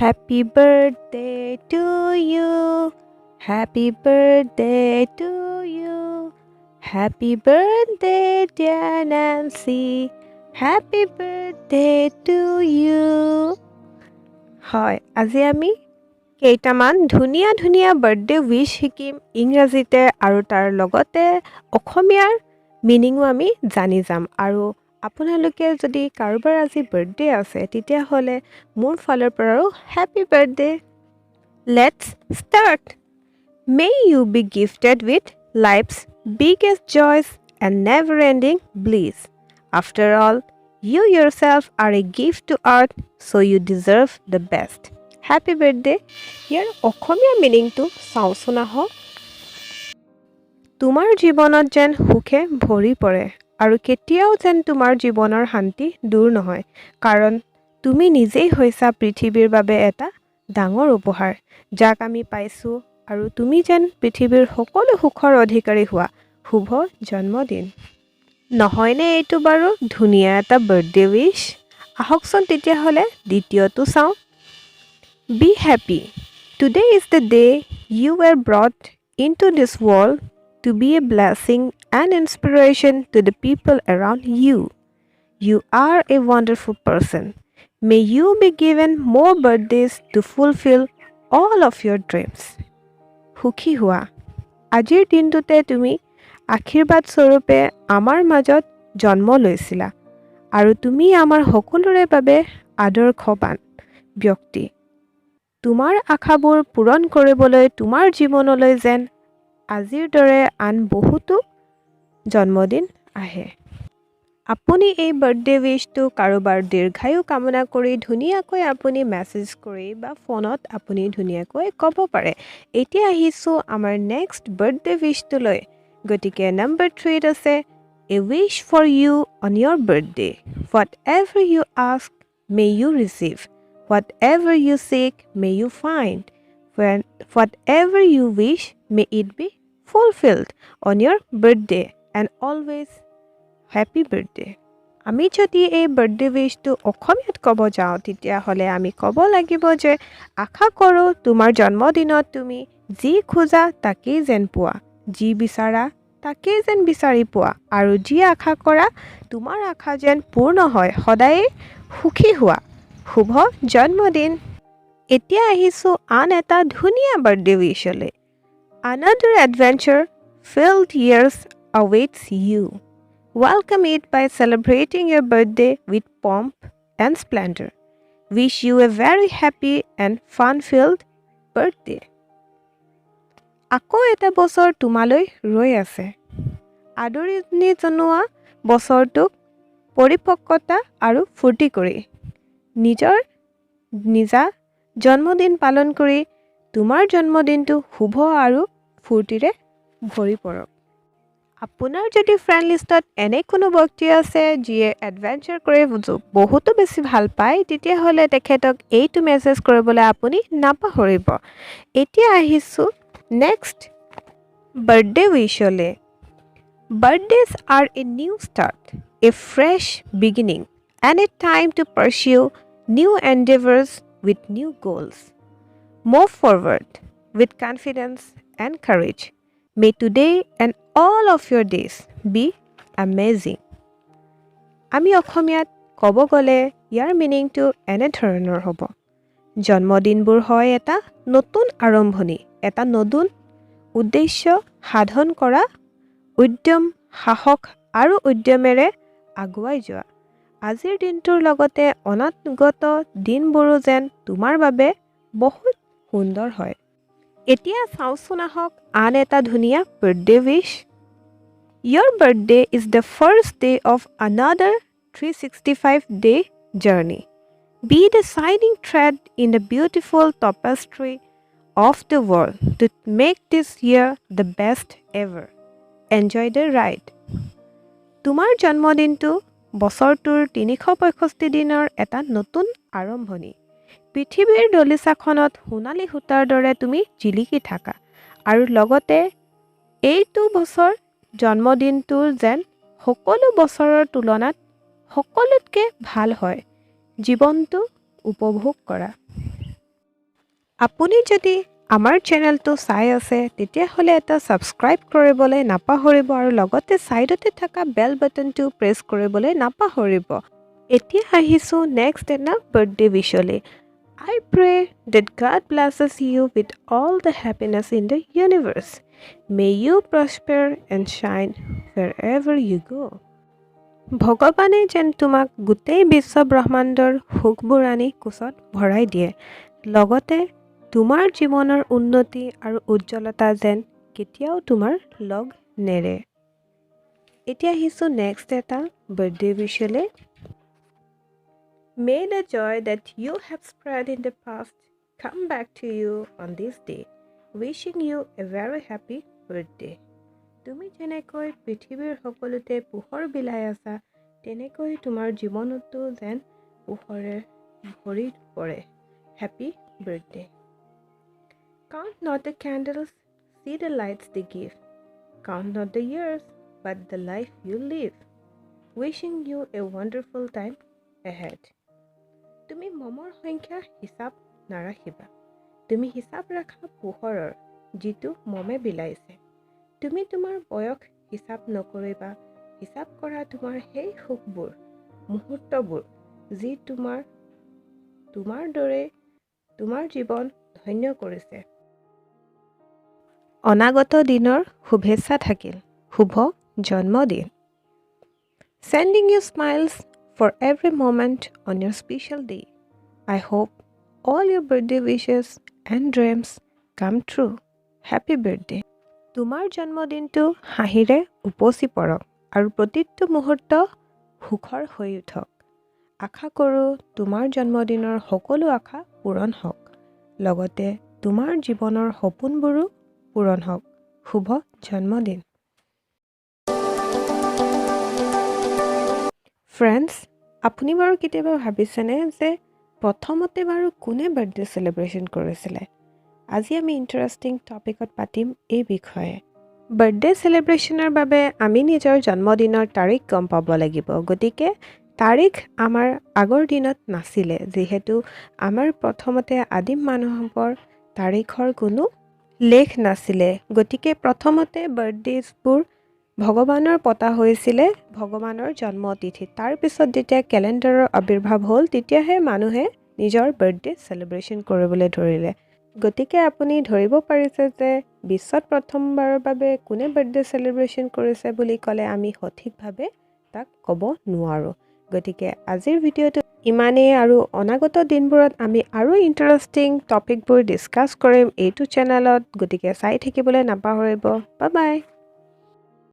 Happy birthday to you, happy birthday to you, happy birthday, dear Nancy, happy birthday to you. হয়, আজি আমি কেইটামান ধুনীয়া ধুনীয়া বাৰ্থডে উইচ শিকিম ইংৰাজীতে আৰু তাৰ লগতে অসমীয়াৰ মিনিঙো আমি জানি যাম। আৰু আপোনালোকে যদি কাৰোবাৰ আজি বাৰ্থডে আছে, তেতিয়াহ'লে মোৰ ফালৰ পৰাও happy birthday. Let's start. May you be gifted with life's biggest joys and never ending bliss. After all, you yourself are a gift to earth, so you deserve the best. Happy birthday. ইয়াৰ অসমীয়া মিনিংটো চাওঁচোন আহক। তোমাৰ জীৱনত যেন সুখে ভৰি পৰে আৰু কেতিয়াও যেন তোমাৰ জীৱনৰ শান্তি দূৰ নহয়, কাৰণ তুমি নিজেই হৈছা পৃথিৱীৰ বাবে এটা ডাঙৰ উপহাৰ, যাক আমি পাইছোঁ আৰু তুমি যেন পৃথিৱীৰ সকলো সুখৰ অধিকাৰী হোৱা। শুভ জন্মদিন। নহয়নে এইটো বাৰু ধুনীয়া এটা বাৰ্থডে উইচ? আহকচোন তেতিয়াহ'লে দ্বিতীয়টো চাওঁ। Be happy. Today is the day you were brought into this world to be a blessing and inspiration to the people around you. You are a wonderful person. May you be given more birthdays to fulfill all of your dreams. সুখী হোৱা। আজিৰ দিনটোতে তুমি আশীৰ্বাদ স্বৰূপে আমাৰ মাজত জন্ম লৈছিলা আৰু তুমি আমাৰ সকলোৰে বাবে আদৰ্শবান ব্যক্তি। তোমাৰ আশাবোৰ পূৰণ কৰিবলৈ তোমাৰ জীৱনলৈ যেন আজিৰ দৰে আন বহুতো জন্মদিন আহে। আপুনি এই বাৰ্থডে উইচটো কাৰোবাৰ দীৰ্ঘায়ু কামনা কৰি ধুনীয়াকৈ আপুনি মেছেজ কৰি বা ফোনত আপুনি ধুনীয়াকৈ ক'ব পাৰে। এতিয়া আহিছোঁ আমাৰ নেক্সট বাৰ্থডে উইচটোলৈ। গতিকে নম্বৰ 3ত আছে, "A wish for you on your birthday. Whatever you ask, may you receive. Whatever you seek, may you find. Whatever you wish, may it be fulfilled on your birthday and always. Happy birthday." আমি যদি এই birthday উইচটো অসমীয়াত ক'ব যাওঁ, তেতিয়াহ'লে আমি ক'ব লাগিব যে আশা কৰোঁ তোমাৰ জন্মদিনত তুমি যি খোজা তাকেই যেন পোৱা, যি বিচাৰা তাকেই যেন বিচাৰি পোৱা আৰু যি আশা কৰা তোমাৰ আশা যেন পূৰ্ণ হয়। সদায়েই সুখী হোৱা। শুভ জন্মদিন। এতিয়া আহিছোঁ আন এটা ধুনীয়া birthday উইচলৈ। Another adventure filled years awaits you. Welcome it by celebrating your birthday with pomp and splendor. Wish you a very happy and fun filled birthday. আকৌ এটা বছৰ তোমালৈ ৰৈ আছে। আদৰণি জনোৱা বছৰটোক পৰিপক্কতা আৰু ফূৰ্তি কৰি নিজৰ নিজা জন্মদিন পালন কৰি তোমাৰ জন্মদিনটো শুভ আৰু ফূৰ্তিৰে ভৰি পৰক। আপোনাৰ যদি ফ্ৰেণ্ড লিষ্টত এনে কোনো ব্যক্তি আছে, যিয়ে এডভেঞ্চাৰ কৰি বহুতো বেছি ভাল পায়, তেতিয়াহ'লে তেখেতক এইটো মেছেজ কৰিবলৈ আপুনি নাপাহৰিব। এতিয়া আহিছোঁ নেক্সট বাৰ্থডে উইচলৈ। Birthdays are a new start, a fresh beginning and a time to pursue new endeavors with new goals. Move forward with confidence and courage. May today and all of your days be amazing. আমি অসমীয়াত ক'ব গ'লে ইয়াৰ মিনিংটো এনেধৰণৰ হ'ব। জন্মদিনবোৰ হয় এটা নতুন আৰম্ভণি, এটা নতুন উদ্দেশ্য সাধন কৰা উদ্যম, সাহস আৰু উদ্যমেৰে আগুৱাই যোৱা। আজিৰ দিনটোৰ লগতে অনাগত দিনবোৰো যেন তোমাৰ বাবে বহুত সুন্দৰ হয়। এতিয়া চাওঁচোন আহক আন এটা ধুনীয়া birthday wish. Your birthday is the first day of another 365 day journey. Be the shining thread in the beautiful tapestry of the world to make this year the best ever. Enjoy the ride. তোমাৰ জন্মদিনটো বছৰটোৰ 365 দিনৰ এটা নতুন আৰম্ভণি। পৃথিৱীৰ দলিচাখনত সোণালী সূতাৰ দৰে তুমি জিলিকি থাকা আৰু লগতে এইটো বছৰ জন্মদিনটোৰ যেন সকলো বছৰৰ তুলনাত সকলোতকৈ ভাল হয়। জীৱনটো উপভোগ কৰা। আপুনি যদি আমাৰ চেনেলটো চাই আছে, তেতিয়াহ'লে এটা ছাবস্ক্ৰাইব কৰিবলৈ নাপাহৰিব আৰু লগতে ছাইডতে থকা বেল বাটনটো প্ৰেছ কৰিবলৈ নাপাহৰিব। এতিয়া আহিছোঁ নেক্সট এটা birthday উইচলৈ। I pray that God blesses you with all the happiness in the universe. May you prosper and shine wherever you go. ভগৱানে যেন তোমাক গোটেই বিশ্ব ব্ৰহ্মাণ্ডৰ সুখবোৰ আনি কোচত ভৰাই দিয়ে, লগতে তোমাৰ জীৱনৰ উন্নতি আৰু উজ্জ্বলতা যেন কেতিয়াও তোমাৰ লগ নেৰে। এতিয়া আহিছোঁ নেক্সট এটা birthday উইচলৈ। May the joy that you have spread in the past come back to you on this day. Wishing you a very happy birthday. তুমি যেনেকৈ পৃথিৱীৰ সকলোতে পোহৰ বিলাই আছা, তেনেকৈ তোমাৰ জীৱনতো যেন পোহৰে ভৰি পৰে। Happy birthday. Count not the candles, see the lights they give. Count not the years, but the life you live. Wishing you a wonderful time ahead. তুমি মমৰ সংখ্যা হিচাপ নাৰাখিবা, তুমি হিচাপ ৰাখা পোহৰৰ, যিটো মমে বিলাইছে। তুমি তোমাৰ বয়স হিচাপ নকৰিবা, হিচাপ কৰা তোমাৰ সেই সুখবোৰ, মুহূৰ্তবোৰ, যি তোমাৰ দৰে তোমাৰ জীৱন ধন্য কৰিছে। অনাগত দিনৰ শুভেচ্ছা থাকিল। শুভ জন্মদিন। Sending you smiles for every moment on your special day. I hope all your birthday wishes and dreams come true. Happy birthday. তোমাৰ জন্মদিনটো হাঁহিৰে উপচি পৰক আৰু প্ৰতিটো মুহূৰ্ত সুখৰ হৈ উঠক। আশা কৰোঁ তোমাৰ জন্মদিনৰ সকলো আশা পূৰণ হওক, লগতে তোমাৰ জীৱনৰ সপোনবোৰো পূৰণ হওক। শুভ জন্মদিন। ফ্ৰেণ্ডছ, আপুনি বাৰু কেতিয়াবা ভাবিছেনে যে প্ৰথমতে বাৰু কোনে বাৰ্থডে চেলিব্ৰেশ্যন কৰিছিলে? আজি আমি ইণ্টাৰেষ্টিং টপিকত পাতিম এই বিষয়ে। বাৰ্থডে চেলিব্ৰেশ্যনৰ বাবে আমি নিজৰ জন্মদিনৰ তাৰিখ গম পাব লাগিব। গতিকে তাৰিখ আমাৰ আগৰ দিনত নাছিলে, যিহেতু আমাৰ প্ৰথমতে আদিম মানুহৰ তাৰিখৰ কোনো লেখ নাছিলে। গতিকে প্ৰথমতে বাৰ্থডেজবোৰ ভগৱানৰ পতা হৈছিলে ভগৱানৰ জন্মতিথিত। তাৰপিছত যেতিয়া কেলেণ্ডাৰৰ আৱিৰ্ভাৱ হ'ল, তেতিয়াহে মানুহে নিজৰ বাৰ্থডে চেলিব্ৰেশ্যন কৰিবলৈ ধৰিলে। গতিকে আপুনি ধৰিব পাৰিছে যে বিশ্বত প্ৰথমবাৰৰ বাবে কোনে বাৰ্থডে চেলিব্ৰেশ্যন কৰিছে বুলি ক'লে আমি সঠিকভাৱে তাক ক'ব নোৱাৰোঁ। গতিকে আজিৰ ভিডিঅ'টো ইমানেই আৰু অনাগত দিনবোৰত আমি আৰু ইণ্টাৰেষ্টিং টপিকবোৰ ডিছকাছ কৰিম এইটো চেনেলত। গতিকে চাই থাকিবলৈ নাপাহৰিব। Bye bye.